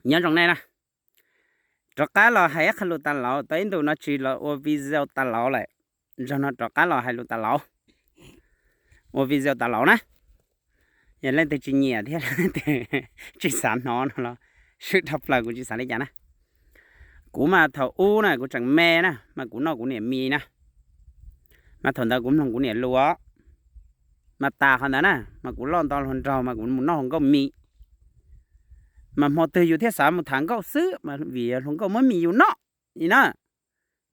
Nyob zoo nej na, rov qab los hais ib qho lus tas laus, tau ib ntus no tsis los ua video tas laus lawm. Zaum no rov qab los hais lus tas laus, ua video tas laus na. Yog leej twg tsis nyiam thiab tsis xav hnov no los swb dhau plaws, kuv tsis xav li cas na. Kuv mas thaum ub na kuv tseem me na mas kuv noj kuv niam mis na, mas thaum ntawd kuv mloog kuv niam lus, mas tas qhov ntawd na mas kuv loj nto hluas nraug mas kuv mus noj hluas nkauj mis. Mas hmo twg yus thiaj xav mus tham nkauj xwb mas vim hluas nkauj muab mis yus noj li na.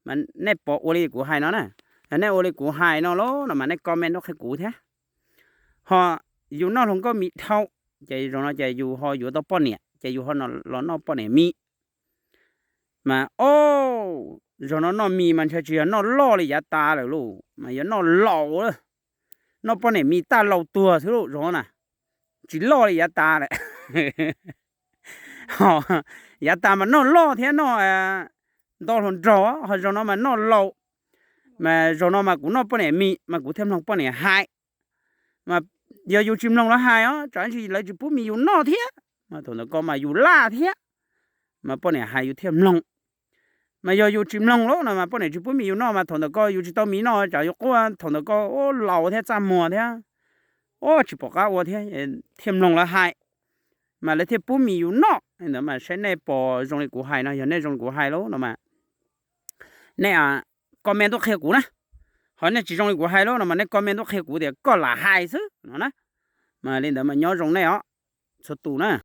Mas nej puas ua li kuv hais no na? Yog nej ua li kuv hais no lawm no mas nej comment tuaj qhia kuv thiab. Ho yus noj hluas nkauj mis dhau, ces zaum no ces yus ho yuav tau poj niam ces yus ho los noj poj niam mis. Mas o, zaum no noj mis mas ntshe tsis yog noj loj li yav tas lawm lauj, mas yog noj laus, noj poj niam mis taj laus tuag xwb lauj zaum no na, tsis loj li yav tas lawm. Yav tas mas noj loj thiab noj nto hluas nraug, ho zaum no mas noj laus. Mas zaum no mas kuv noj poj niam mis mas kuv thiaj mloog poj niam hais. Mas yog yus tsis mloog lawv hais os, tsam ib ntsis lawv tsis pub mis yus noj thiab, mas thaum ntawd ko mas yus laj thiab, mas poj niam hais yus thiaj mloog. Mas yog yus tsis mloog lawm no mas poj niam tsis pub mis yus noj mas thaum ntawd ko yus tsis tau mis noj, tsam yus quaj thaum ntawd ko laus thiab txaj muag thiab, o tsis pom qab ua thiab, thiaj mloog lawv hais, mas lawv thiaj pub mis yus noj. Li ntawd mas saib nej puas zoo li kuv hais no, yog nej zoo li kuv hais lawm no mas nej comment tuaj qhia kuv na. Ho nej tsis zoo li kuv hais lawm no mas nej comment tuaj qhia kuv tias koj lam hais xwb no na. Mas li ntawd mas nyob zoo nej os, txhua tus na.